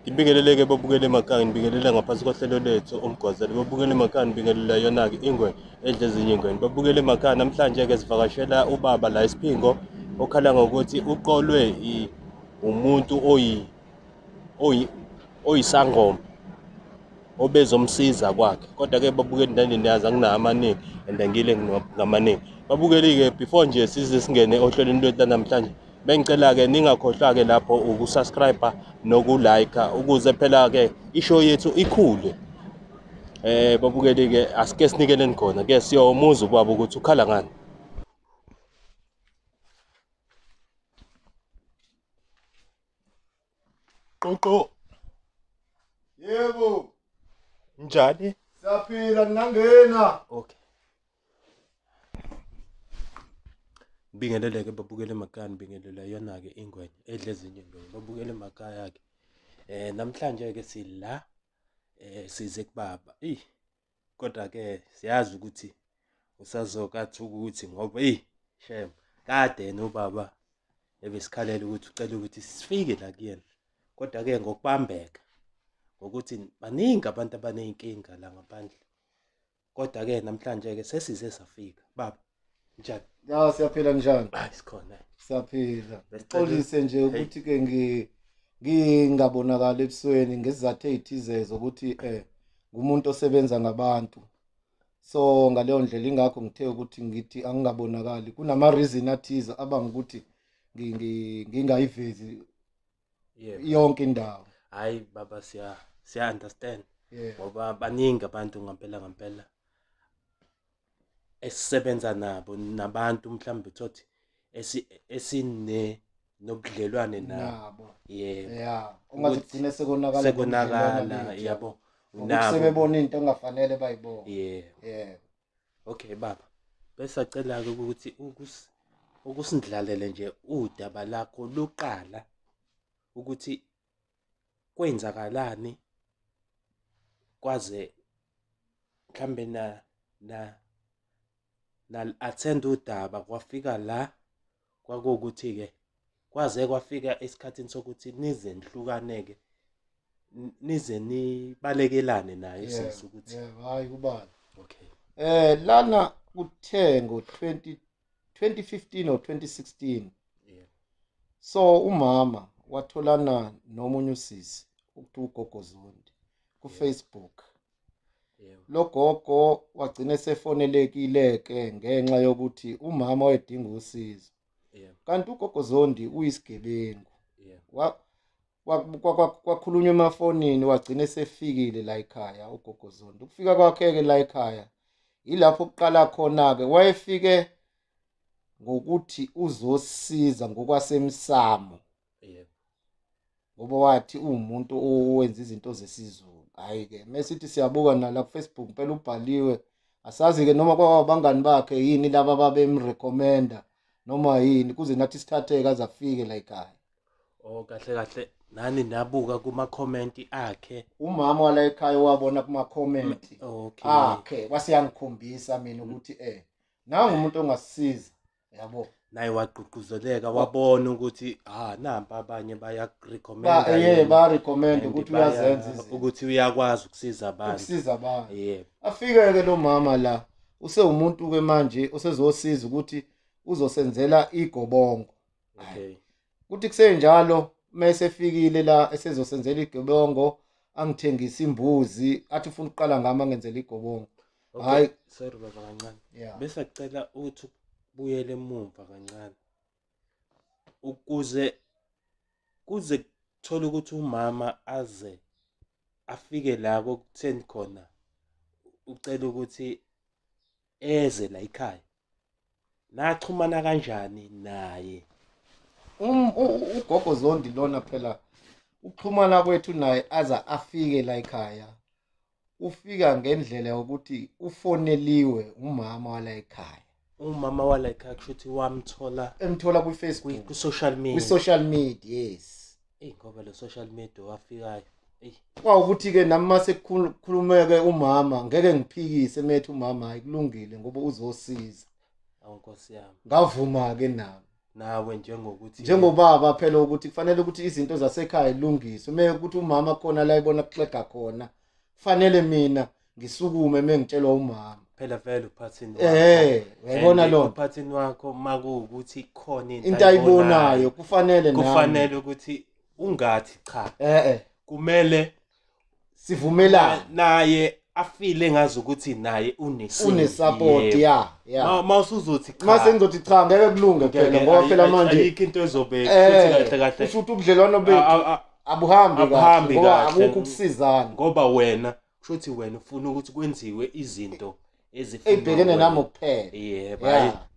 Ngibingeleleke babukele emakhaya, ngibingelela ngaphansi kohlelo lethu umgwazelo. Babukele emakhaya, ngibingelela yona-ke ingwe edla ezinye ingweni. Babukele emakhaya, namhlanje-ke sivakashela ubaba la eSiphingo okhala ngokuthi uqolwe umuntu oyisangoma obezomsiza kwakhe. Kodwa-ke babukeli nani niyazi anginawo amaningi and angile ngamaningi. Babukeli-ke before nje size singene ohlelweni lwethu lanamhlanje, bengicela-ke ningakhohlwa-ke lapho ukusubscribe nokulike ukuze phela-ke ishow yethu ikhule. Babukeli-ke asike sinikeleni khona ke siyomuza ubaba ukuthi ukhala ngani. Qoqo. Yebo. Njani? Siyaphila ngingangena. Okay. Bingeleleke babukele emakhaya, ngibingelela yona-ke ingwenya edla ezinye ingwenya. Babukele emakhaya-ke. Namhlanje ke sila size kubaba. Kodwa ke siyazi ukuthi usazokathi ukuthi ngoba shem kade yena ubaba ebesikhalela ukuthi ucela ukuthi sifike la kuyena. Kodwa ke ngokubambeka ngokuthi baningi abantu abaneyinkinga la ngaphandle. Kodwa ke namhlanje ke sesize safika. Baba, njani? Ya siyaphila njani? Hayi sikhona. Siyaphila. Xolise nje ukuthi ke ngingabonakala ebusweni ngesizathu ezithize zokuthi ngumuntu osebenza ngabantu. So ngaleyo ndlela ingakho ngithe ukuthi ngithi angingabonakali. Kunama reason athize abangukuthi ngingayivezi yonke indawo. Hayi baba siya understand. Ngoba baningi abantu ngempela ngempela esisebenza nabo nabantu mhlawumbe uthothi esine nobudlelwane nabo. Yebo. Yeah, ungathi kugcine sekonakala yabo. Nabo sebebona into engafanele bayibone. Yebo. Yeah. Okay baba. Bese sacela ke ukuthi ukusindlalele nje udaba lakho loqala ukuthi kwenzakalani kwaze mhlambe na attend udaba kwafika la kwakuwukuthi ke kwaze kwafika esikhathini sokuthi nize nihlukaneke nize nibalekelane naye sisi ukuthi hayi kubala. Okay. Lana kuthe ngo 2015 or 2016. Yeah. So umama watholana nomunye usisi ukuthi uGogo Zondi ku Facebook. Yebo. Lo gogo wagcina sefonelekile ke ngenxa yokuthi umama wayedinga usizo. Yebo. Kanti uGogo Zondi uyisigebengu. Yebo. Kwakhulunywa emafonini wagcina sefikile la ekhaya uGogo Zondi. Ukufika kwakhe ke la ekhaya ilapho kuqala khona ke wayefike ngokuthi uzosiza ngokwasemsamo. Yebo. Ngoba wathi uwumuntu owenza izinto zesiZulu. Hayi ke mesithi siyabuka nala ku Facebook impela ubhaliwe. Asazi ke noma kwabangani bakhe yini laba babemrecommenda noma yini kuze nathi sithatheke aze afike la ekhaya. Oh kahle kahle nani nabuka kuma comment akhe. Umama wala ekhaya wabona kuma comment okay akhe wasiyangikhombisa mina ukuthi nangu umuntu ongasisiza yabo. Naye wagqugquzeleka wabona ukuthi nampa abanye bayakurecommenda. Ba recommend ukuthi uyazenza izinto ukuthi uyakwazi ukusiza abantu. Ukusiza abantu. Yebo. Afike ke lo mama la usewumuntu ke manje osezosiza ukuthi uzosenzela igobongo. Okay. Kuthi kusenjalo mase efikile la esezosenzela igobongo angithengisa imbuzi athi ufuna ukuqala ngami angenzela igobongo. Hayi sorry baba kancane. Bese ngicela ukuthi buyele emuva kancane ukuze kuze kuthola ukuthi umama aze afike la kokutheni khona ucela ukuthi eze la ekhaya. Naxhumana kanjani naye? uGogo Zondi lona phela ukuxhumana kwethu naye aza afike la ekhaya ufika ngendlela yokuthi ufoneliwe umama wala ekhaya. Umama wala ekhaya kusho ukuthi wamthola emthola ku Facebook ku social media. Ku social media yes. Ngoba lo social media wafikayo. Kwawukuthi ke nami mase kukhulumeke umama ngeke ngiphikise methu umama hayi kulungile ngoba uzosiza. Awu Nkosi yami. Ngavuma ke nami. Nawe njengokuthi njengobaba phela ukuthi kufanele ukuthi izinto zasekhaya ilungiswe. Uma ukuthi umama khona la ibona kuxega khona, kufanele mina ngisukume mengitshelwa umama. Phela vele uphathini wakho. Uyayibona lo uphathini wakho makuwukuthi khona into ayibonayo kufanele nami. Kufanele ukuthi ungathi cha. Kumele sivumelane naye afile ngazi ukuthi naye une support ya. Mawusuzothi cha. Mase ngizothi cha ngeke kulunge phela ngoba phela manje ayikho into ezobe futhi kahle kahle. Kusho ukuthi ubudlelwano bethu abuhambi kahle ngoba akukho ukusizana. Ngoba wena kusho ukuthi wena ufuna ukuthi kwenziwe izinto ezibhekene nami kuphela. Yebo,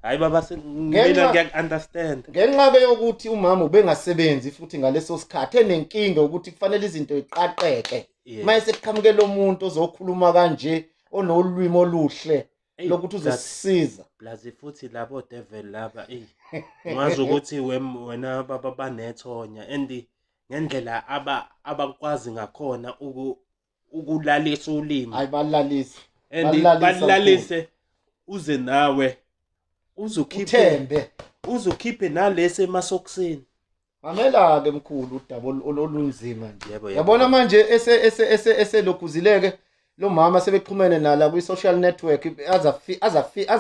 hayi baba mina ngiyaku-understand. Ngenxa yokuthi umama ubengasebenzi futhi ngaleso sikhathi enenkinga ukuthi kufanele izinto iqaqeke. Mase kuqhamukela umuntu ozokhuluma kanje onolwimi oluhle lokuthi uzosisiza. Plus futhi labo devil laba ungazi ukuthi wena baba banethonya and ngendlela abakwazi ngakhona ukulalisa ulimi. Hayi balalisa. And balalise uze nawe uzokhiphe nalese emasoksini. Mamela ke mkhulu udaba olunzima nje. Yabona manje eselokuzileke lo mama sebexhumene nala kwi social network aze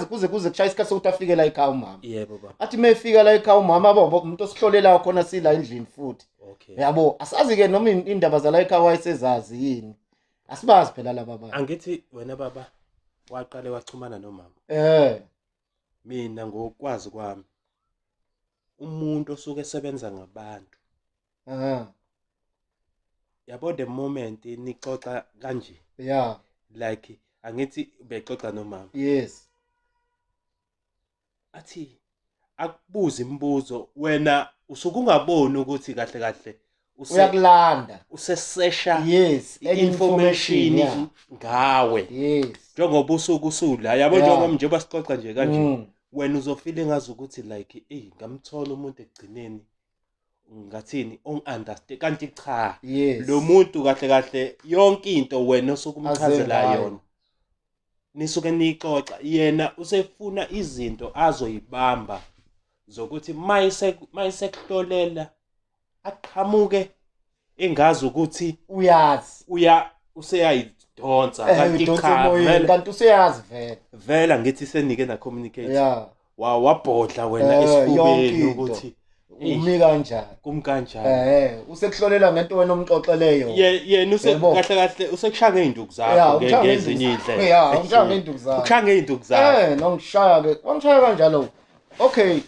kuze kushaya isikhathi sokuthi afike la ekhaya umama. Yebo baba. Athi mayefika la ekhaya umama abo umuntu osihlolelayo khona sila endlini futhi. Okay. Yabo asazi ke noma indaba zala ekhaya wayesezazi yini. Asibazi phela laba baba. Angithi wena baba waqale waxhumana nomama. Mina ngokwazi kwami umuntu osuke esebenza ngabantu. Yabo the moment nixoxa kanje. Yeah. Like angithi bexoxa nomama. Yes. Athi akubuza imibuzo wena usuke ungaboni ukuthi kahle kahle uyakulanda usesesha. Yes, information ngawe. Yes. Njengoba usuke usula yabo njengoba nje basixoxa nje kanje. Wena uzofile ngazi ukuthi like ngamthola umuntu egcineni ngathini ongunderstand kanti cha. Lo muntu kahle kahle yonke into wena osukumchazela yona nisuke nixoxa yena usefuna izinto azoyibamba zokuthi mayisekuhlolela aqhamuke engazi ukuthi uyazi useyayidonsa kanti cha vele kanti useyazi vele ngithi senike na communicate. Wabhodla wena esifubeni ukuthi umi kanjani kum kanjani. Usekuhlolela ngento wena omxoxeleyo. Yena kahle kahle usekushaya ngeinduku zakho ngezinye indlela. Yeah, ngishaya ngeinduku zakho. Ukushaya ngeinduku zakho. Nongishaya ke. Wangishaya kanjalo. Okay.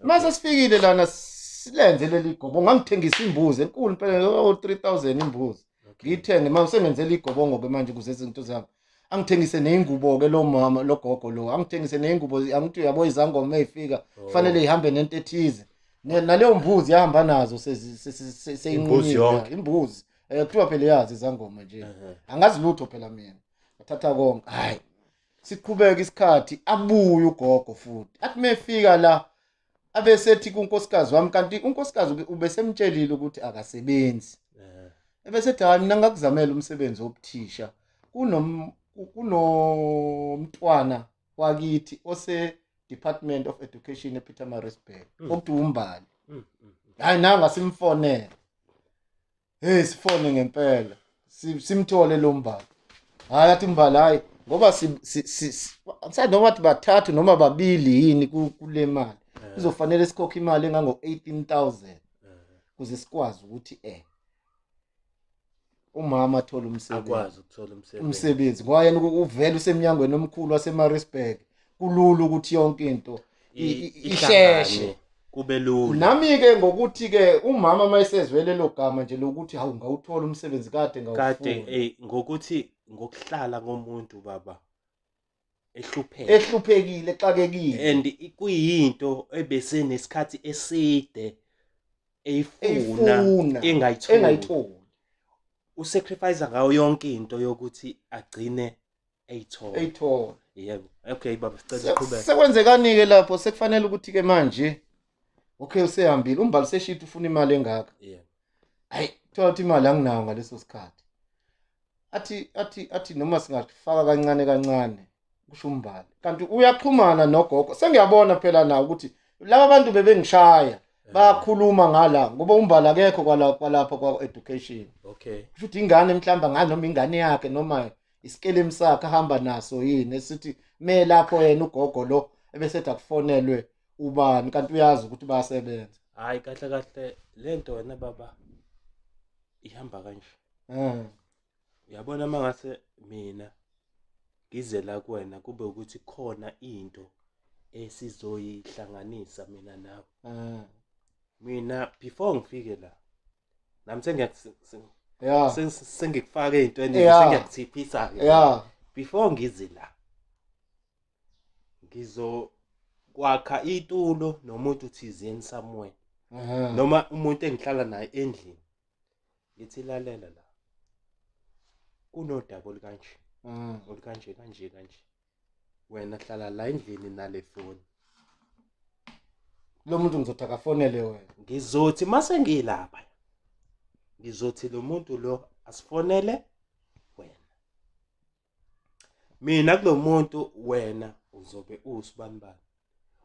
Mase sifikile lana silenze leli gobo ngangithengisa imbuzi enkulu impela 3000 imbuzi. Ngiyithenge manje sengenzela igobongo ke manje kuze izinto zami. Angithengise nezingubo ke lo mama lo gogo lo. Angithengise nezingubo angithi uyabo izangoma ezifika kufanele ihambe nento ethize. Naleyo mbuzi yahamba nazo seyinqunyiwe imbuzi. Kuthiwa phela yazi izangoma nje. Angazi lutho phela mina. Ngathatha konke. Hayi. Siqhubeka isikhathi abuye ugogo futhi. Athi mefika la abesethi kunkosikazi wami kanti unkosikazi ubesemtshelile ukuthi akasebenzi. Ebesethi hayi mina ngakuzamela umsebenzi wobuthisha. Kunomntwana wakithi ose Department of Education ePietermaritzburg okuthiwa uMbali. Hayi nanga simfonele. Sifone ngempela. Simthole lo Mbali. Hayi athi Mbali hayi ngoba si noma bathathu noma babili yini kule mali. Kuzofanele sikhokhe imali engango 18,000 ukuze sikwazi ukuthi umama athola umsebenzi. Akwazi ukuthola umsebenzi. Ngoba yena uvela usemnyangweni omkhulu waseMaritzburg. Kulula ukuthi yonke into isheshe kube lula. Nami ke ngokuthi ke umama mayisezwele lo gama nje lokuthi hawu ngawuthola umsebenzi kade ngawufuna. Kade ngokuthi ngokuhlala komuntu baba ehluphekile exakekile and kuyinto ebese nesikhathi eside eyifuna engayitholi. Usacrifice ngayo yonke into yokuthi agcine eyithola. Yebo. Okay baba sicela uqhubeke. Sekwenzekani ke lapho sekufanele ukuthi ke manje okay usehambile uMbali seshithi ufuna imali engaka. Yebo. Hayi thola ukuthi imali anginayo ngaleso sikhathi. Athi noma singafaka kancane kancane kusho uMbali. Kanti uyaxhumana nogogo. Sengiyabona phela na ukuthi Laba bantu bebengishaya bakhuluma ngala ngoba uMbali akekho kwalapha kwa education. Okay. Kusho ukuthi ingane mhlamba ngani noma ingane yakhe noma isikelemu sakhe ahamba naso yini esithi me lapho yena ugogo lo ebesethi akufonelwe ubani kanti uyazi ukuthi bayasebenza. Hayi kahle kahle lento wena baba ihamba kanje. Uyabona mangase mina ngize la kuwena kube ukuthi khona into esizoyihlanganisa mina nawe. Mina before ngifike la nami sengikufake ey'ntweni sengiyakuthiphisa-ke. Before ngize la ngizokwakha itulo nomuntu thizeni somewhere noma umuntu engihlala naye endlini ngithi lalela la kunodaba olukanje olukanje kanje kanje, wena hlala la endlini nale foni. Lo muntu ngizothi akafonele wena. Ngizothi mase ngilapha ngizothi lo muntu lo asifonele wena. Mina kulo muntu wena uzobe usibanibani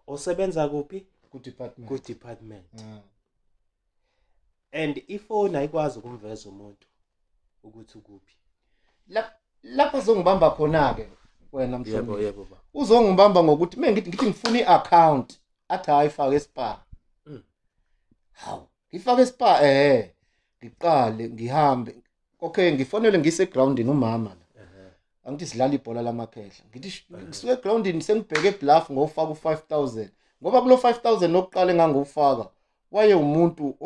osebenza kuphi? Ku-department. Ku-department. And ifoni ayikwazi ukumveza umuntu ukuthi ukuphi. Lapho uzongibamba khona-ke wena mhlonishwa. Yebo baba. Uzongibamba ngokuthi mina ngithi ngifuna i-account athi hayi fake eSpar. Hawu, ngifake eSpar ngiqale ngihambe. Okay, ngifonele ngise groundini umama la. Angithi sidlala ibhola lamakhehla. Ngithi ngisuke egroundini sengibheke eBluff ngofaka u5000. Ngoba kulo 5000 oqale ngangufaka waye umuntu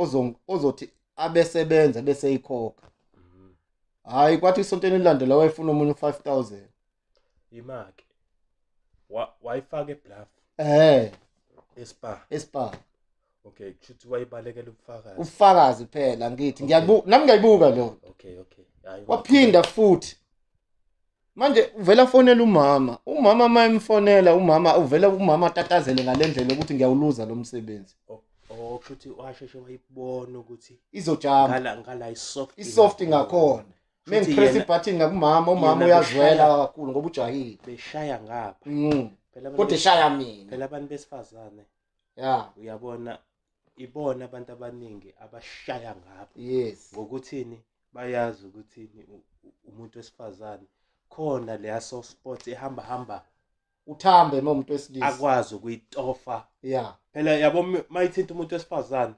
ozothi abesebenza bese ikhokha. Hayi kwathi isontweni elilandela wayefuna omunye u5000. Imake. Wayifaka eBluff. eSpar. Okay, kushuthi wayibalekela ubufakazi. Ubufakazi phela ngithi ngiyabuka nami ngiyayibuka lo. Okay. Hayi waphinda futhi. Manje uvela fonela umama. Umama mayemfonela umama uvela umama atatazele ngalendlela ukuthi ngiyawuluza lo msebenzi. Oh kushuthi washeshe wayibona ukuthi izojama ngala isoft. Isoft ngakhona. Mengipress ibutton ngakumama, umama uyazwela kakhulu ngoba ujahile. Beshaya ngapha. Phela kodwa eshaya mina. Phela abantu besifazane. Yeah. Uyabona ibona abantu abaningi abashaya ngapha. Yes. Ngokuthini bayazi ukuthi umuntu wesifazane khona leya soft spot ehamba hamba uthambe noma umuntu wesilisa akwazi ukuyitofa. Yeah. Phela yabo mayithinta umuntu wesifazane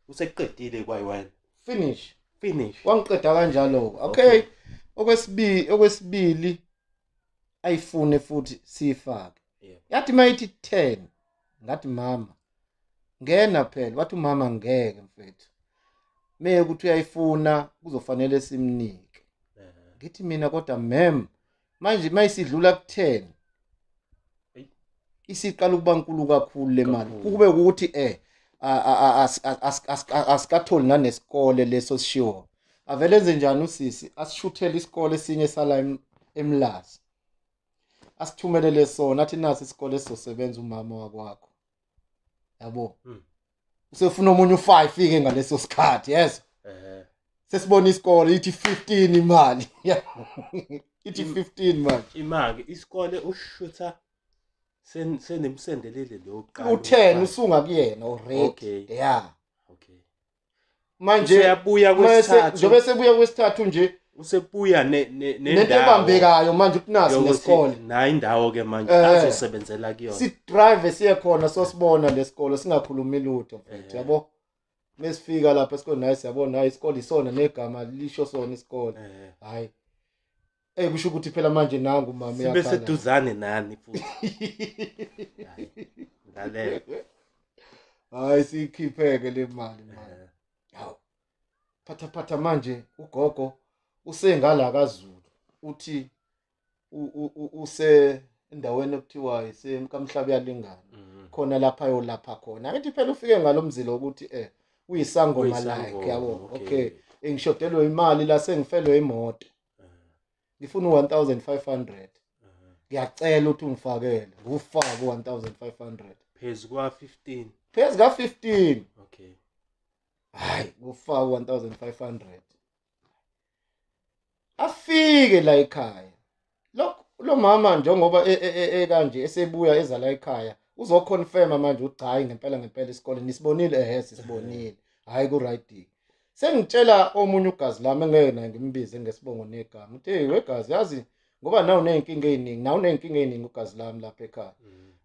useqedile kwayiwena. Finish. Finish. Wangiqeda kanjalo. Okay. Okwesibili ayifune futhi sifake. Yathi mayithi 10 ngathi mama ngena phela, wathi umama ngeke mfethu. Meke ukuthi uyayifuna kuzofanele simnike. Ngithi mina kodwa mem manje mayisidlula ku10 isiqala ukuba nkulu kakhulu le mali. Kube ukuthi asikatholi nanesikole leso sishiwo. Avele enze njani usisi asishuthele isikole esinye sala eMlazi. Asithumelele sona athi nasi isikole esizosebenza umama wakwakho. Yabo. Usefuna omunye u5 ke ngaleso sikhathi, yes. Sesibona isikole ithi 15 imali. Ithi 15 manje. Imali isikole ushutha senemsendelele lo oqala. U10 usunga kuyena already. Okay. Yeah. Okay. Manje uyabuya kwesithathu. Njengoba sebuya kwesithathu nje usebuya nendawo nento ebambekayo manje ukunasi nesikole. Nayi indawo ke manje azosebenzela kuyona. Si drive siye khona sosibona lesikole singakhulumi lutho mfethu yabo. Mesifika lapha esikole nayi siyabona hayi isikole isona negama lisho sona isikole. Hayi. Kusho ukuthi phela manje nangu mama yakhala. Sibe seduzane nani futhi. Hayi. Hayi sikhipheke le mali manje. Hawu. Phatha manje ugogo usengala kaZulu uthi use endaweni okuthiwa isemkamhlaba yalingana khona lapha yolapha khona. Angithi phela ufike ngalomzila ukuthi uyisangoma like yabo. Okay, engishodelwe imali la sengifelwe imoto. Ngifuna u1500. Ngiyacela ukuthi ungifakele. Ngufake u1500 phezu kwa 15. Phezu ka 15. Okay. Hayi, ngufake u1500. Afike la ekhaya. Lo mama njengoba ekanje esebuya eza la ekhaya Uzoconfirma manje ukuthi hayi ngempela ngempela isikole nisibonile, ehe sisibonile, hayi ku right. Sengitshela omunye ugazi lami engeke naye ngimbize ngesibongo negama, uthi hey wegazi, yazi ngoba nawe uneyinkinga eziningi, nawe uneyinkinga eziningi ugazi lami lapha ekhaya.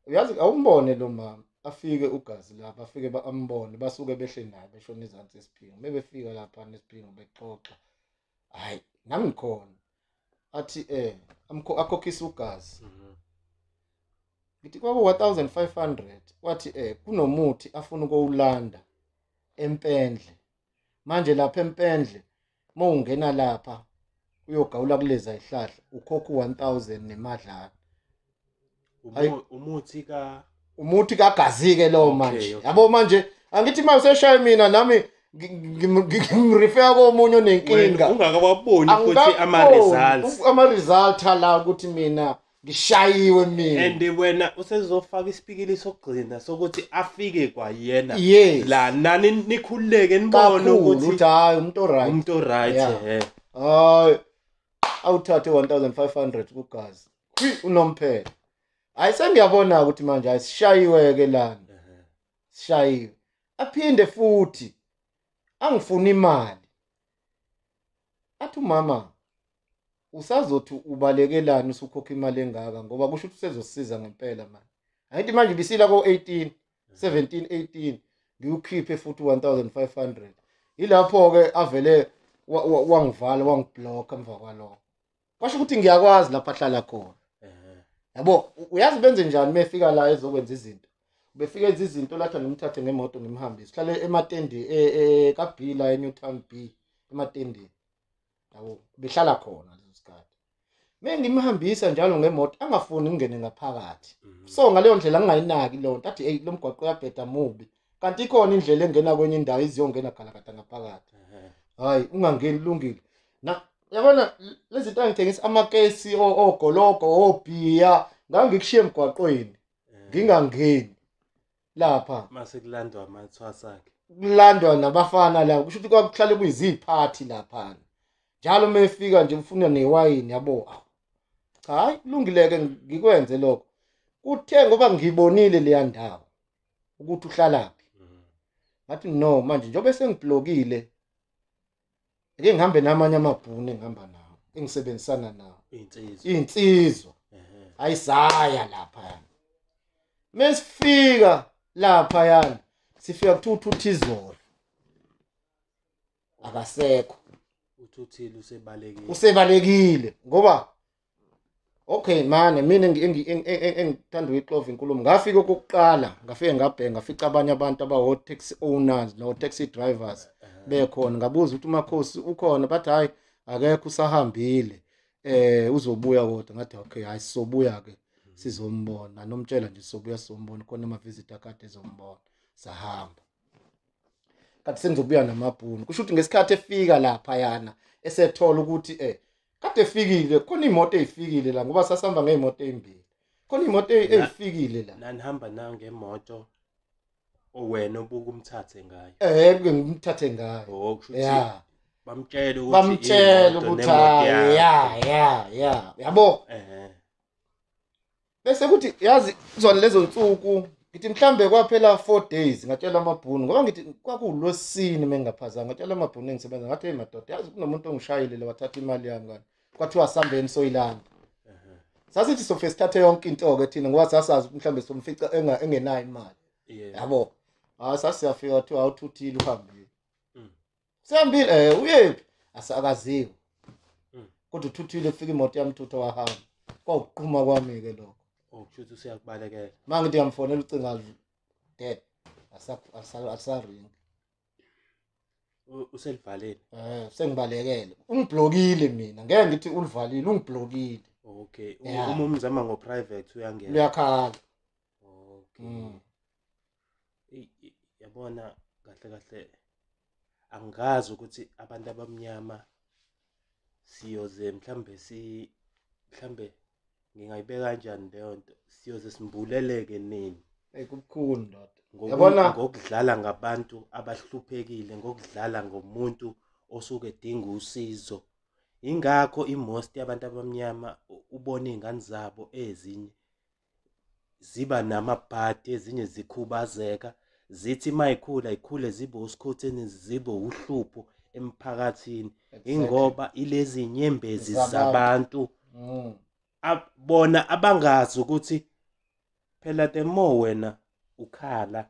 Uyazi awumbone lo mama, afike ugazi lapha, afike ambone, basuke behle naye beshona izansi esiphingo. Mebefika lapha nesiphingo bexoxa, hayi nami ngikhona, athi akhokhisa ugazi. Ngithi kwaku 1500, wathi kunomuthi afuna ukuwulanda eMpendle. Manje lapha eMpendle mawungena lapha uyogawula kuleza ihlahla ukhokha 1000 nemadlana. Umuthi kagazi ke lo manje. Yabo manje angithi manje useshaye mina nami ngimrefer komunye onenkinga. Ungakawaboni futhi ama results. Ama results la ukuthi mina ngishayiwe mina. And wena usezofaka isipikili sokugcina sokuthi afike kwayena. La nani nikhululeke nibone ukuthi hayi umuntu right. Umuntu right eh. Hayi awuthathe 1500 kugazi. Unomphela. Hayi sengiyabona ukuthi manje ayisishayiwe ke lana. Sishayiwe. Aphinde futhi angifuni imali. Athi umama usazothi ubalekelani usukhokha imali engaka ngoba kusho ukuthi usezosiza ngempela manje. Angithi manje bisila ko 18, 17, 18 ngiukhiphe futhi 1500. Ilapho ke avele wangivala wangiblock emva kwalokho. Kwasho ukuthi ngiyakwazi lapha ahlala khona. Yabo uyazi benze njani mefika la ezokwenza izinto. Befika enza izinto lapha ngimthathe ngemoto ngimhambise. Sihlale ematende ka B la eNewtown B ematendeni. Yabo behlala khona leso sikhathi. Mengimhambisa njalo ngemoto angafuni ngingene ngaphakathi. So ngaleyo ndlela ngingayinaki leyo nto, athi hey lo mgwaqo uyabheda mubi. Kanti ikhona indlela engena kwenye indawo iziyongena galakada ngaphakathi. Hayi ungangeni lungile. Na yabona lezi zinto engithengisa amakesi ogologo obhiya ngangikushiya emgwaqweni ngingangeni lapha. Mase kulandwa amathwasa akhe. Kulandwa nabafana la kusho ukuthi kwakuhlale kuyiziphathi lapha. Njalo mefika nje ufuna newayini yabo. Cha hayi kulungileke ngikwenze lokho. Kuthe ngoba ngibonile leya ndawo ukuthi uhlalaphi. Ngathi no manje njengoba sengiblokile ake ngihambe namanye amabhunu engihamba nawo engisebenzisana nawo. Insizwa. Ayisaya lapha. Mesifika lapha yana sifika kuthutha izolo. Akasekho. Uthuthile usebalekile. Usebalekile ngoba okay manje mina engithanda uyixova inkulumo. Ngafika okokuqala, ngafike ngabheka ngafica abanye abantu abawo taxi owners no taxi drivers bekhona. Ngabuza ukuthi umakhosi ukhona, bathi hayi akekho usahambile. Uzobuya kodwa. Ngathi okay hayi sizobuya ke sizombona. Nomtshela nje sizobuya sizombona khona ama visitor card ezombona. Sahamba. Kanti sengizobuya namabhunu. Kusho ukuthi ngesikhathi efika lapha yana esethola ukuthi kade efikile khona imoto ezifikile la ngoba sasihamba ngeimoto ezimbili. Khona imoto ezifikile la. Nanihamba na ngemoto owena obuka umthathe ngayo. Ke ngimthathe ngayo. Oh kusho ukuthi bamtshela ukuthi ya yabo. Bese kuthi yazi zona lezo nsuku ngithi mhlambe kwaphela 4 days ngatshela amabhunu ngoba ngithi kwakulosini mengaphazanga ngatshela amabhunu engisebenza ngathi hey madoda yazi kunomuntu ongishayile le wathatha imali yami kanti kwathiwa sambeni soyilanda. Sasithi sofe sithathe yonke into ke thina ngoba sasazi mhlambe somfica engenayo imali. Yabo hayi sasiyafika kwathiwa awuthuthile uhambile. Sihambile uyephi asakaziwe. Kodwa uthuthile kufika imoto yamthutha wahamba. Kwawuqhuma kwami ke lokho. Oh kusho usiyakubalekela. Mangithi ngiyamfonela ucinga dead. Asaring. Uselivalile. Sengibalekele. Ungiblokile mina. Ngeke ngithi ulivalile, ungiblokile. Okay. Uma umzama ngo private uyangena. Uyakhala. Okay. Yabona kahle kahle angazi ukuthi abantu abamnyama siyoze mhlambe ngingayibeka kanjani leyo nto, siyoze simbuleleke nini? Kubukhulu ndoda. Yabona ngokudlala ngabantu abahluphekile, ngokudlala ngomuntu osuke edinga usizo. Ingakho imost yabantu abamnyama ubona izingane zabo ezinye Ziba namabhadi, ezinye zikhubazeka, zithi mayikhula ikhule zibe usikhotheni, zibe uhlupho emphakathini. Ingoba ilezi nyembezi zabantu bona abangazi ukuthi phela the more wena ukhala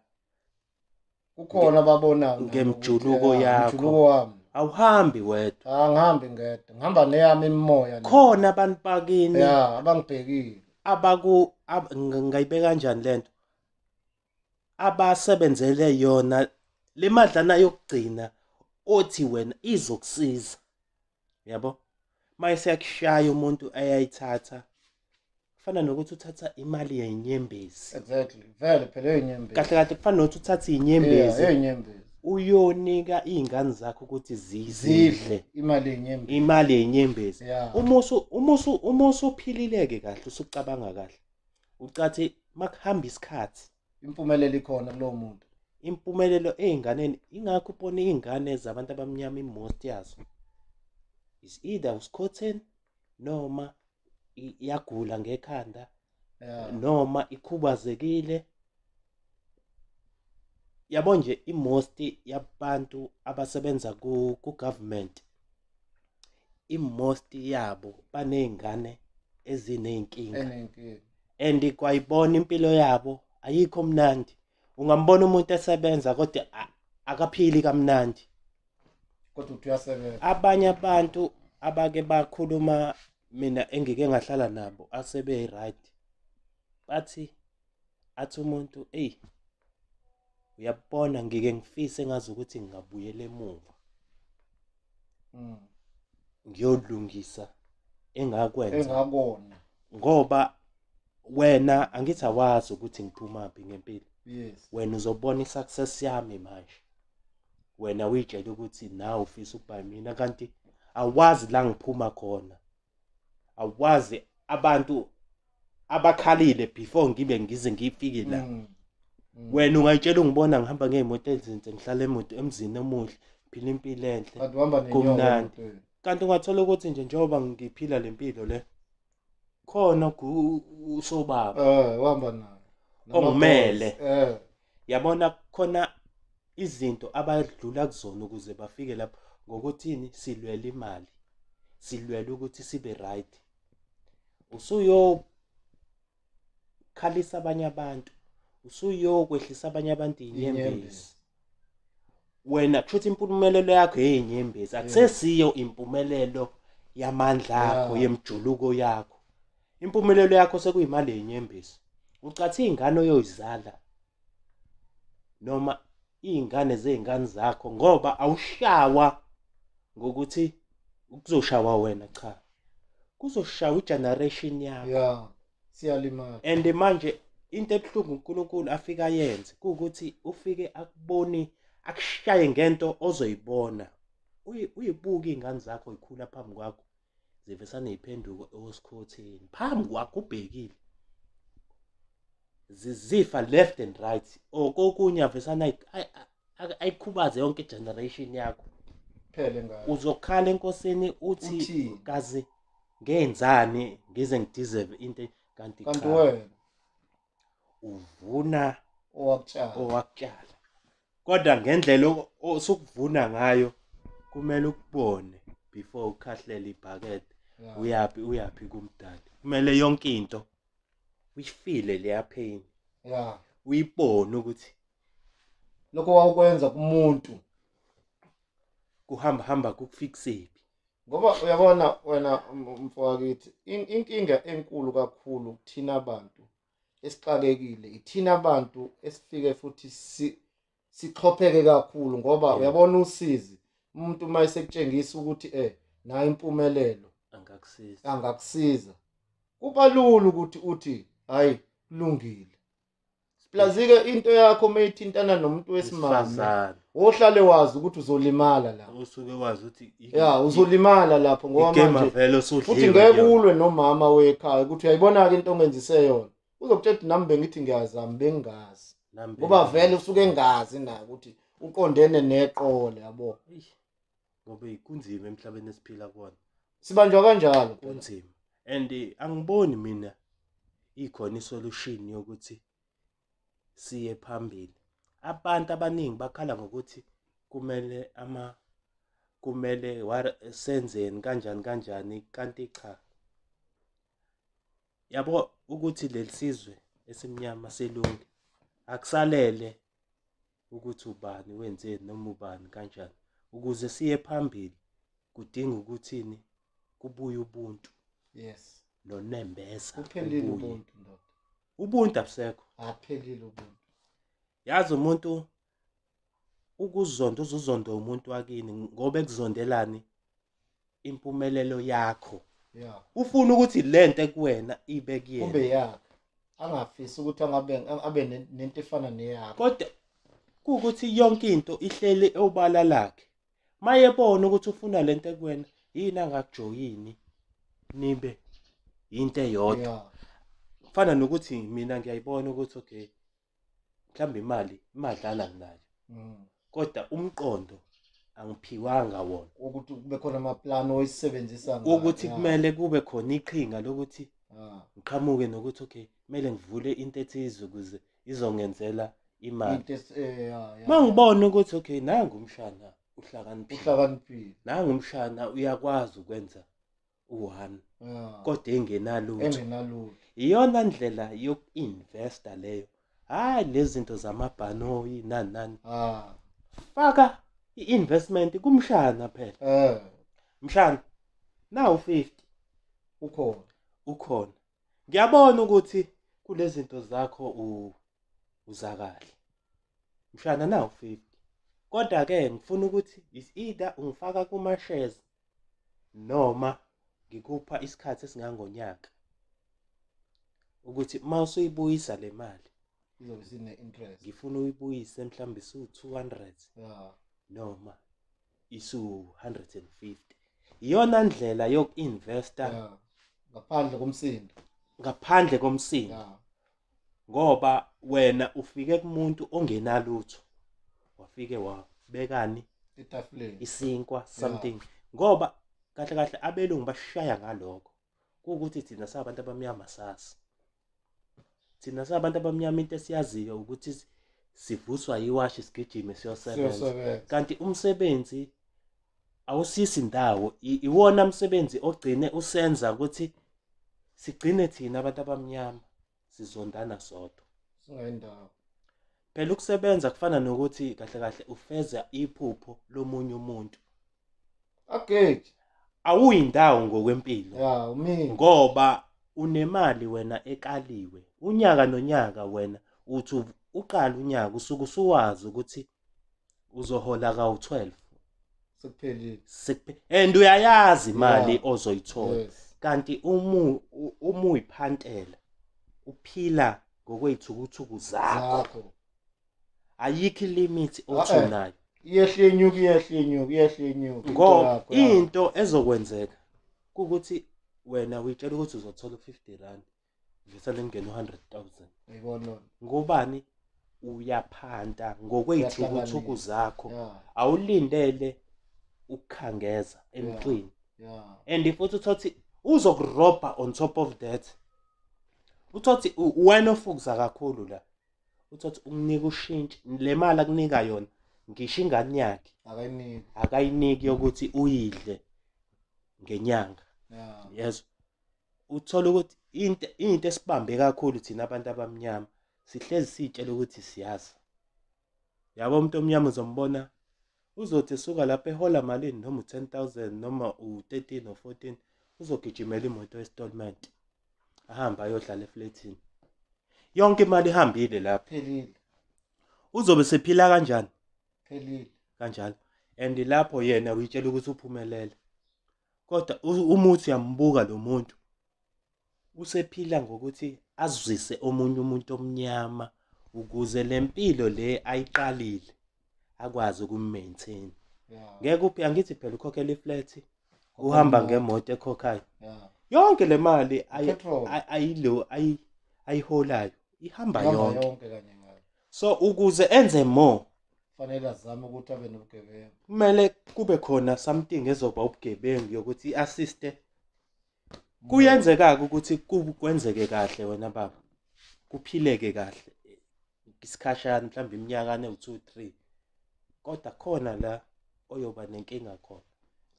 kukhona ababonayo ngemjuluko yakho, awuhambi wedwa. Angihambi ngedwa, ngihamba neyami imimoya. Khona abantu bakini abangibhekile, abaku ngayibeka kanjani lento, abasebenzele yona le madlana yokugcina othi wena izokusiza, yabo. Mayese yakushaya umuntu ayayithatha, kufana nokuthi uthatha imali yenyembezi. Exactly, vele phela inyembezi. Kahle kahle kufana nokuthi uthatha inyembezi, inyembezi uyonika izingane zakho ukuthi zidle imali yenyembezi, imali yenyembezi. Uma usuphilileke kahle, usucabanga kahle, ucathi makuhamba isikhathi impumelelo ikhona kulowo muntu, impumelelo ey'nganeni. Ingakho ubona iy'ngane zabantu abamnyama i-most yazo is either usikhotheni noma iyagula ngekhanda, noma ikhubazekile. Yabo nje i-most yabantu abasebenza ku-government, i-most yabo baney'ngane eziney'nkinga, and kwayibona impilo yabo ayikho mnandi. Ungambona umuntu esebenza kodwa akaphili kamnandi, kodwa uyasebenza. Abanye abantu abake bakhuluma mina engike ngahlala nabo asebe right, bathi athi umuntu ey uyabona ngike ngifise ngazi ukuthi ngingabuyela emuva ngiyolungisa engakwenza engakona, ngoba wena angithi awazi ukuthi ngiphumaphi ngempilo. Yes, wena uzobona i-success yami manje, wena uyitshela ukuthi nawe ufisa ukuba mina, kanti awazi la ngiphuma khona, awazi abantu abakhalile before ngibe ngize ngifike la. Wena ungayitshela ungibona ngihamba ngey'moto ezinhle, ngihlala emoto emzini omuhle, ngiphila impilo enhle, kumnandi, kanti ungathola ukuthi nje njengoba ngiphila le mpilo le khona usobaba uhamba naye ongumele. Yabona khona izinto abadlula kuzona ukuze bafike lapho. Ngokuthini? Silwela imali, silwela ukuthi sibe right. Usuyo khalisa abanye abantu, usuyokwehlisa abanye abantu inyembezi. Wena kusho ukuthi impumelelo yakho eyinyembezi, akusesiyo impumelelo yamandla akho, yemjuluko yakho. Impumelelo yakho sekuyimali yenyembezi. Ucathi ingane oyoyizala noma izingane zezingane zakho, ngoba awushawa ngokuthi kuzoshawa wena, cha, kuzoshawa igeneration yakho. Siyalimala. And manje into ebuhlungu uNkulunkulu afika ayenze kuukuthi ufike akuboni, akushaye ngento ozoyibona. Uyibuka izingane zakho ikhula phambi kwakho, zivesane iphenduko osikhotheni phambi kwakho ubhekile, zizifa left and right. Okokunye avesana ayikhubaze yonke generation yakho phele ngayo. Uzokhala enkosini uthi kaze ngenzani ngize ngideserve into, kanti cha, wena uvuna owakutshala. Kodwa ngendlela osukuvuna ngayo kumele ukubone before ukhahlela ibhakede. Uyaphi kumdali. Kumele yonke into uyifile leya pain, uyibone ukuthi lokho wawukwenza kumuntu kuhamba hamba kukufikisephi. Ngoba uyabona wena mfowakithi, inkinga enkulu kakhulu kuthina abantu esixakekile, ithina abantu esifike futhi sixhopheke kakhulu, ngoba uyabona usizi umuntu uma esekutshengisa ukuthi nayo impumelelo angakusiza, kuba lula ukuthi uthi hayi kulungile. Plazike into yakho mayithintana nomuntu wesimame, ohlale wazi ukuthi uzolimala lapho, usuke wazi ukuthi uzolimala lapho, ngoba manje futhi ngeke ulwe nomama wekhaya ukuthi uyayibona ke into ongenzise yona, uzokutshela nami bengithi ngiyazama bengingazi, ngoba vele usuke engazi naye ukuthi uqondene neqole, yabo. Ngoba kunzima emhlabeni esiphila kuwona, sibanjwa kanjalo, kunzima. And angiboni mina ikhona isolution yokuthi siye phambili. Abantu abaningi bakhala ngokuthi kumele kumele senzeni kanjani kanjani, kanti cha. Yabo ukuthi leli sizwe esimnyama selunge akusalele ukuthi ubani wenzeni noma ubani kanjani. Ukuze siye phambili kudinga ukuthini, kubuye ubuntu. Yes. Nonembeza. Kuphelile ubuntu ndoda. Ubuntu abusekho. Aphelile ubuntu. Yazi umuntu ukuzonda uzuzonda umuntu wakini ngoba ekuzondelani impumelelo yakho. Yeah. Ufuna ukuthi lento ekuwena ibe kuyena. Kube yakhe. Angafisi ukuthi angabe abe nento efana neyakho. Kodwa kuukuthi yonke into ihleli obala lakhe. Mayebona ukuthi ufuna lento ekuwena, yini angakujoyini nibe into eyodwa. Yeah. Kufana nokuthi mina ngiyayibona ukuthi okay mhlawumbe imali imadlala nginayo. Kodwa umqondo angiphiwanga wona. Ukuthi kube khona amaplano oyisebenzisa ngayo. Ukuthi kumele kube khona iqhinga lokuthi ngiqhamuke nokuthi okay kumele ngivule into ethize ukuze izongenzela imali. Mangibona ukuthi okay nangu umshana uhlakaniphile. Uhlakaniphile. Nangu umshana uyakwazi ukwenza u1 kodwa engenalutho. Engenalutho. Iyona ndlela yokuinvesta leyo. Hayi lezi zinto zamabhanoyi nani nani. Faka i-investment kumshana phela. Mshana nawu 50 ukhona. Ukhona. Ngiyabona ukuthi kulezi zinto zakho uza kahle. Mshana nawu 50. Kodwa ke ngifuna ukuthi is either ungifaka kuma shares noma ngikupha isikhathi esingangonyaka ukuthi mawusuyibuyisa le mali izobe sine interest. Ngifuna uyibuyise mhlawumbe isu 200 noma isu 150. Iyona ndlela yokuinvesta ngaphandle komsindo. Ngaphandle komsindo. Ngoba wena ufike kumuntu ongenalutho. Wafike wabekani etafuleni isinkwa something. Ngoba kahle kahle abelungu bashaya ngalokho. Kuukuthi thina sabantu abamnyama sasi. Thina sabantu abamnyama into esiyaziyo ukuthi sivuswa yiwashi sigijime siyosebenza. Kanti umsebenzi awusisi indawo, iwona umsebenzi ogcine usenza ukuthi sigcine thina abantu abamnyama sizondana sodwa. Singayindawo. Phela ukusebenza kufana nokuthi kahle kahle ufeza iphupho lomunye umuntu. Ageji. Awuyindawo ngokwempilo. Yeah, umini. Ngoba unemali wena ekaliwe. Unyaka nonyaka wena uthi uqala unyaka usuke usuwazi ukuthi uzohola ka-12. Sekuphelile. And uyayazi imali ozoyithola. Yes. Kanti uma uyiphantela uphila ngokwezithukuthuku zakho. Ayikho limit othi unayo. Iyehla inyuka, iyehla inyuka, iyehla inyuka. Ngoba into ezokwenzeka ukuthi wena uyitshela ukuthi uzothola 50 rand vese lengena 100,000. Uyibona ngobani uyaphanta ngokwezithukuthuku zakho. Awulindele ukukhangeza emntwini. And futhi uthothi uzokurobha on top of that. Uthothi wena ofukuza kakhulu la. Uthothi umnika ushintshi le mali akunika yona ngisho ingane yakhe akayiniki yokuthi uyidle ngenyanga. Yezwa. Uthola ukuthi into esibambe kakhulu thina abantu abamnyama sihlezi sitshela ukuthi siyazi. Yabo umuntu omnyama uzombona uzothi suka lapha ehola malini noma u10,000 noma u13 or 14 uzogijimela imoto installment ahamba ayohlala eflatini. Yonke imali ihambile lapha. Phelile. Uzobe sephila kanjani? Phelile. Kanjalo. And lapho yena uyitshela ukuthi uphumelele. Kodwa umuthi uyambuka lo muntu usephila ngokuthi azwise omunye umuntu omnyama ukuze lempilo le ayiqalile akwazi ukumaintain. Ngeke uphi angithi phela ukhokhela iflat uhamba ngemoto ekhokhayo. Yonke le mali ayilo ayiholayo ihamba yonke kanye ngayo. So ukuze enze more fanele azame ukuthi abe nobugebengu. Kumele kube khona something ezoba ubugebengu yokuthi iassiste Kuyenzeka-ke ukuthi kwenzeke kahle wena baba, kuphileke kahle isikhashana, mhlawumbe iminyakana ewu-2 3, kodwa khona la oyoba nenkinga khona.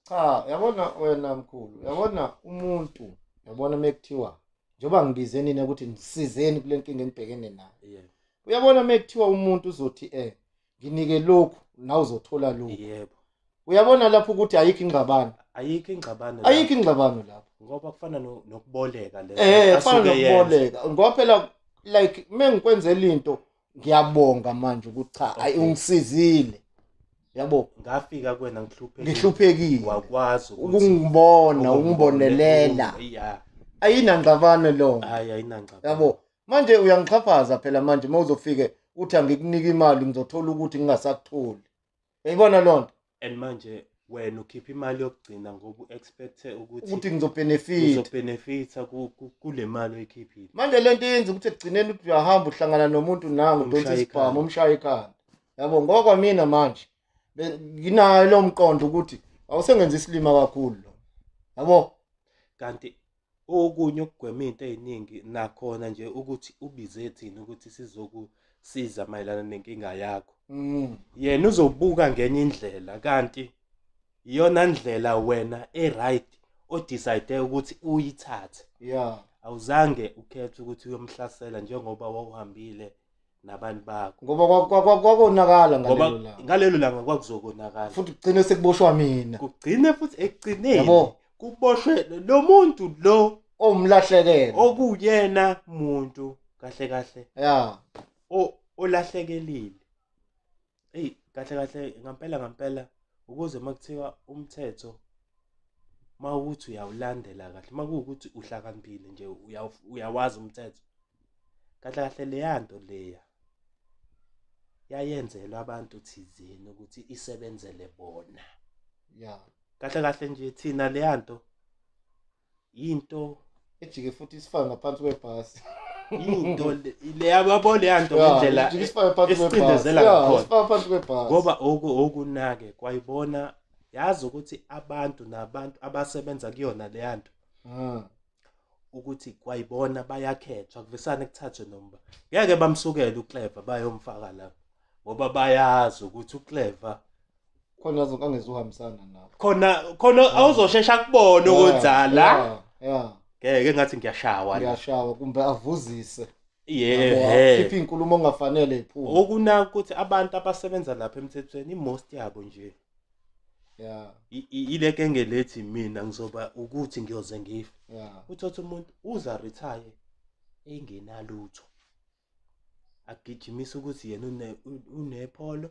Cha, yabona wena mkhulu, yabona umuntu, yabona mekuthiwa njengoba ngibize nina ukuthi nisizeni kule nkinga enibhekene nayo. Yebo. Uyabona mekuthiwa umuntu uzothi nginike lokhu nawe uzothola lokhu. Yebo. Uyabona lapho ukuthi ayikho ingxabano. Ayikho ingxabano. Ayikho ingxabano lapho. Ngoba kufana nokuboleka le. Kufana nokuboleka. Ngoba phela like mengikwenzela into ngiyabonga manje ukuthi cha ayi ungisizile. Yabo, ngafika kuwena ngihluphekile. Ngihluphekile. Wakwazi ukuthi ukungibona, ukungibonelela. Yeah. Ayinangxabano lo. Hayi ayinangxabano. Yabo, manje uyangixhaphaza phela manje mawuzofike uthi angikunika imali ngizothola ukuthi ngingasakutholi. Uyayibona lonto? And manje wena ukhipha imali yokugcina ngoba uexpecte ukuthi ngizobenefit. Uzobenefita kule mali oyikhiphile. Manje lento yenza ukuthi ekugcineni uthi uyahamba uhlangana nomuntu nangu udonsa isibhamu umshaya ikhanda. Yabo, ngoba mina manje nginayo lo mqondo ukuthi awusengenza isilima kakhulu lo. Yabo, kanti okunye ukugwema into eziningi nakhona nje ukuthi ubize thina ukuthi sizokusiza mayelana nenkinga yakho. Yena uzobuka ngenye indlela kanti iyona ndlela wena e-right odecide ukuthi uyithathe. Yeah. Awuzange ukhethe ukuthi uyomhlasela njengoba wawuhambile nabantu bakho. Ngoba kwakonakala ngalelo langa. Ngalelo langa kwakuzokonakala. Futhi kugcine sekuboshwa mina. Kugcine futhi ekugcineni kuboshwe lo muntu lo omlahlekele. Okuyena muntu kahle kahle. Yeah. Olahlekelile. Ey kahle kahle ngampela ngampela ukuze makuthiwa umthetho mawuthi uyawulandela kahle makuwukuthi uhlakaniphile nje uyawazi umthetho kahle kahle leyanto leya yayenzelwa abantu thizeni ukuthi isebenzele bona. Yeah. Kahle kahle nje thina leyanto into ejike futhi isifaka ngaphansi kwebhasi. Into leyabo leyanto ngendlela esicindezela ngakhona. Ngoba okunake kwayibona yazi ukuthi abantu nabantu abasebenza kuyona leyanto ukuthi kwayibona bayakhethwa kuvesane kuthathwe noma ngeke bamsukele uClever bayomfaka lapho ngoba bayazi ukuthi uClever khona azokangezuhambisana nabo khona awuzoshesha kubona ukuthi ala yeah ngeke ngathi ngiyashawa ngiyashawa kumbe avuzise. Yeah, khipha inkulumo ongafanele iphume. Okunaka ukuthi abantu abasebenza lapha emthethweni imost yabo nje. Yeah. Ile ngelethi mina ngizoba ukuthi ngiyoze ngife. Yeah. Uthatha umuntu uza retire engenalutho. Agijimisa ukuthi yena unepholo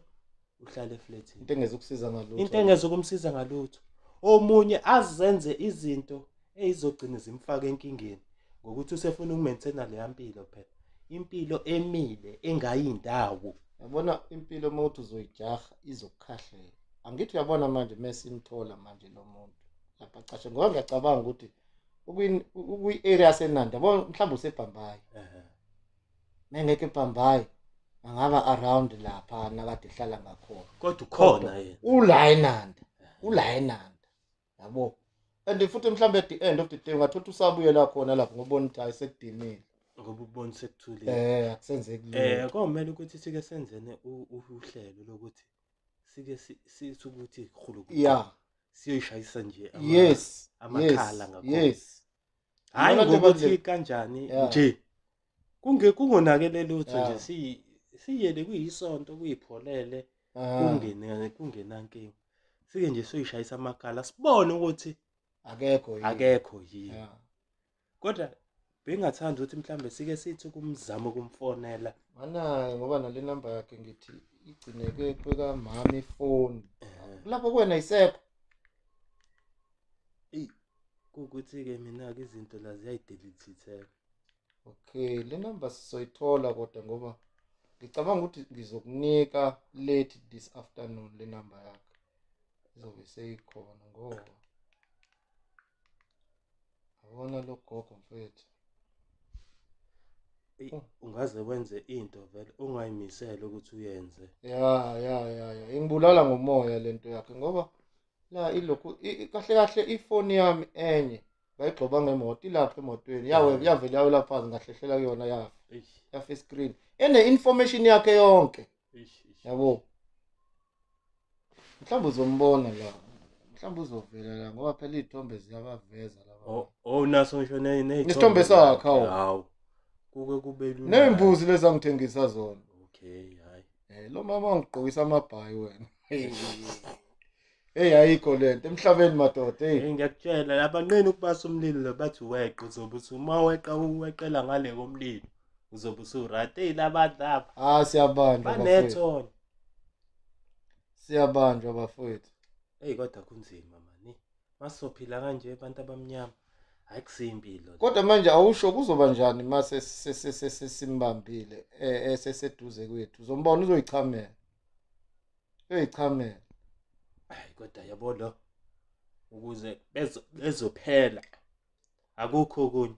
uhlale eflatini. Into engezokusiza ngalutho. Into engezokumsiza ngalutho. Omunye azenze izinto ezizogcina zimfaka enkingeni ngokuthi usefuna ukumaintaina le mpilo phela. Impilo emile engayindawo. Yabona impilo mawuthi uzoyijaha izokukhahlela. Angithi uyabona manje mesimthola manje lo muntu lapha cashe ngoba ngiyacabanga ukuthi ukuyi-area senanda yabona mhlawumbe usebhambayi. Mengeke ebhambayi angaba around lapha nakade ehlala ngakhona. Kodwa ukhona yena. Ula eNanda. Ula eNanda. Yabo. And futhi mhlawumbe at the end of the day ungathola usabuyela khona lapho ngobona ukuthi hayi sekudimile. Ngoba ubona sekuthulile. Akusenzeki lutho. Komele ukuthi sike senzene uhlelo lokuthi sike sithi ukuthi khulu. Yeah. Siyoyishayisa nje yes amakhala ngakhona. Yes. Hayi ngokuthi kanjani nje. Kungonakele lutho nje siyele kuyisonto kuyipholele kungenankinga. Sike nje soyishayisa amakhala sibone ukuthi akekho yini. Kodwa bengathanda ukuthi mhlambe sike sithi kumzamo kumfonela. Anaye ngoba nale number yakhe ngithi igcineke kweka mama ifoni. Lapho kuwena isekho. Kukuthi ke mina ke izinto la ziyayidelete. Okay, le number sizoyithola kodwa ngoba ngicabanga ukuthi ngizokunika late this afternoon le number yakhe. Izobe seyikhona ngoba yabona lo gogo mfethu. Ungaze wenze into vele ungayimisela ukuthi uyenze. Yeah. Ingibulala ngomoya lento yakhe ngoba la ilokhu kahle kahle ifoni yami enye Ngayigxoba ngemoto ilapha emotweni. Yawe yavela yawela phansi ngahlehlela kuyona yafa. Yafa screen. Ene information yakhe yonke. Yabo. Mhlawumbe uzombona la. Mhlawumbe uzovela la ngoba phela izithombe ziyabaveza laba. Oh naso ngisho nezithombe. Isithombe sakhe awu. Hawu. Kuke kube lula. Nezimbuzi lezi angithengisa zona. Okay, hayi. Lo mama ungigqokisa amabhayi wena. Hey ayikho lento emhlabeni madoda hey. Ngiyakutshela abanqeni ukubasa umlilo bathi weqa uzobe uma weqa uweqela ngale komlilo uzobe usu-right. Hey labantu lapha. Ah siyabanjwa bafowethu. Siyabanjwa bafowethu. Hey kodwa kunzima mani. Masophila kanje abantu abamnyama. Hayi kusimpilo. Kodwa manje awusho kuzoba njani mase sesimbambile eseseduze kwethu. Uzombona uzoyichamela. Uyichamela. Hayi kodwa yabo lo ukuze bezophela akukho okunye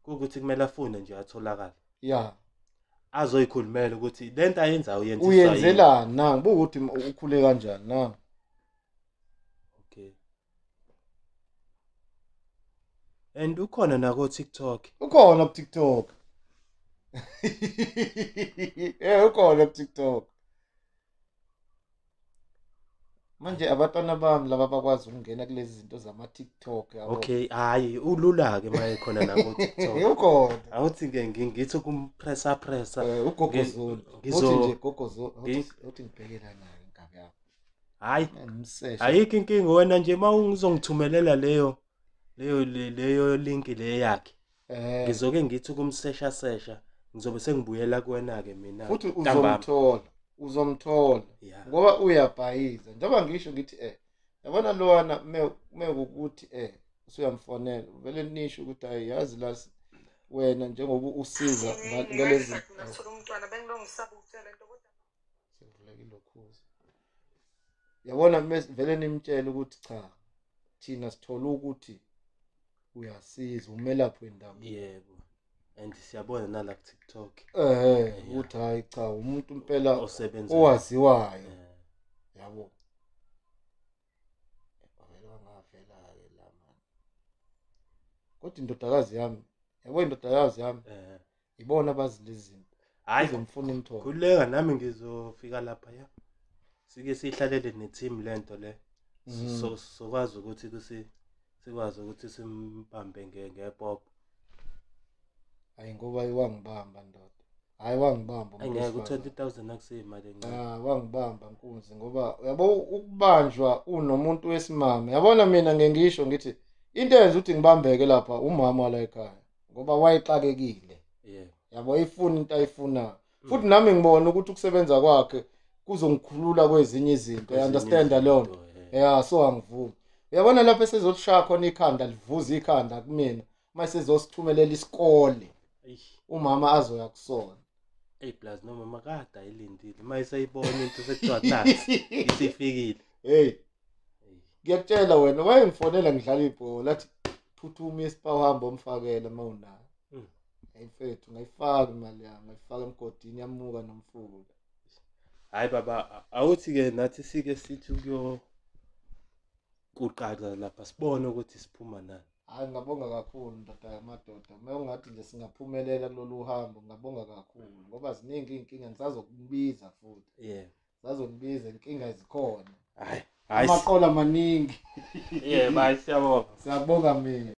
kukuthi kumele afune nje atholakala yeah azoyikhulumela ukuthi lento ayenzayo uyenzisa uyenzelani na ngibuka ukuthi ukhule kanjani na. Okay and ukhona na ko TikTok. Ukhona ku TikTok. Ukhona ku TikTok. Manje abantwana bami laba bakwazi ukungena kulezi zinto zama TikTok yabo. Okay, hayi ulula ke maye khona na ku TikTok. Ukhona. Awuthi ke ngithi kumpressa pressa. Ugogo Zulu. Uthi nje gogo Zulu uthi ngibhekela naye inkabi yakho. Hayi. Ayikho inkinga wena nje mawungizongithumelela leyo link le yakhe. Ngizoke ngithi kumsesha sesha ngizobe sengibuyela kuwena ke mina. Futhi uzomthola. Uzomthola ngoba uyabhayiza njengoba ngisho ngithi yabona lona mekukuthi usuyamfonela vele nisho ukuthi hayi yazi la wena njengoba usiza ngalezi umntwana bengilongisaba ukutshela into kodwa sivulekile lokhuza yabona vele nimtshela ukuthi cha thina sithola ukuthi uyasiza umelaphi wendabuko. Yebo and siyabona nala ku TikTok ukuthi hayi cha umuntu impela owaziwayo yabo. Vele wangavela ke la man kodwa indodakazi yami yabo indodakazi yami ibona abazi lezi zinto. Hayi ngizomfuna imthola khuleka nami ngizofika lapha ya sike sihlalele ne team lento le sokwazi ukuthi sikwazi ukuthi simbambe ngepop. Hayi ngoba wangibamba ndoda. Hayi wangibamba. Angeke u20,000 akuseyimali encane. Ah wangibamba nkunzi ngoba uyabo ukubanjwa unomuntu wesimame. Yabona mina ngengisho ngithi into eyenza ukuthi ngibambeke lapha umama wala ekhaya ngoba wayexakekile. Yebo. Yabo ifuna into ayifunayo. Futhi nami ngibona ukuthi ukusebenza kwakhe kuzongikhulula kwezinye izinto. You understand leyo nto? Yeah, so angivumi. Uyabona lapha esezolishaya khona ikhanda livuza ikhanda kumina mase sizosithumelela isikole. Umama azoya kusona. Hey plus noma makade ayilindile mayisayibona into sekuthiwa nathi isifikile. Hey ngiyakutshela wena wayengifonela ngidlala ibhola athi phuthuma isipa uhamba omfakela mawunayo. Hey mfethu ngayifaka imali yami ngayifaka emgodini yamuka nomfula. Hayi baba awuthi ke nathi sike sithi kuyo kuqala lapha sibone ukuthi siphuma nani. Hayi ngabonga kakhulu ndoda yamadoda. Uma ungathi nje singaphumelela kulolu hambo ngabonga kakhulu ngoba ziningi inkinga ngisazokubiza futhi. Yebo. Sazonibiza inkinga izikhona. Hayi hayi amaqola maningi. Yebo hayi siyabonga. Siyabonga mina.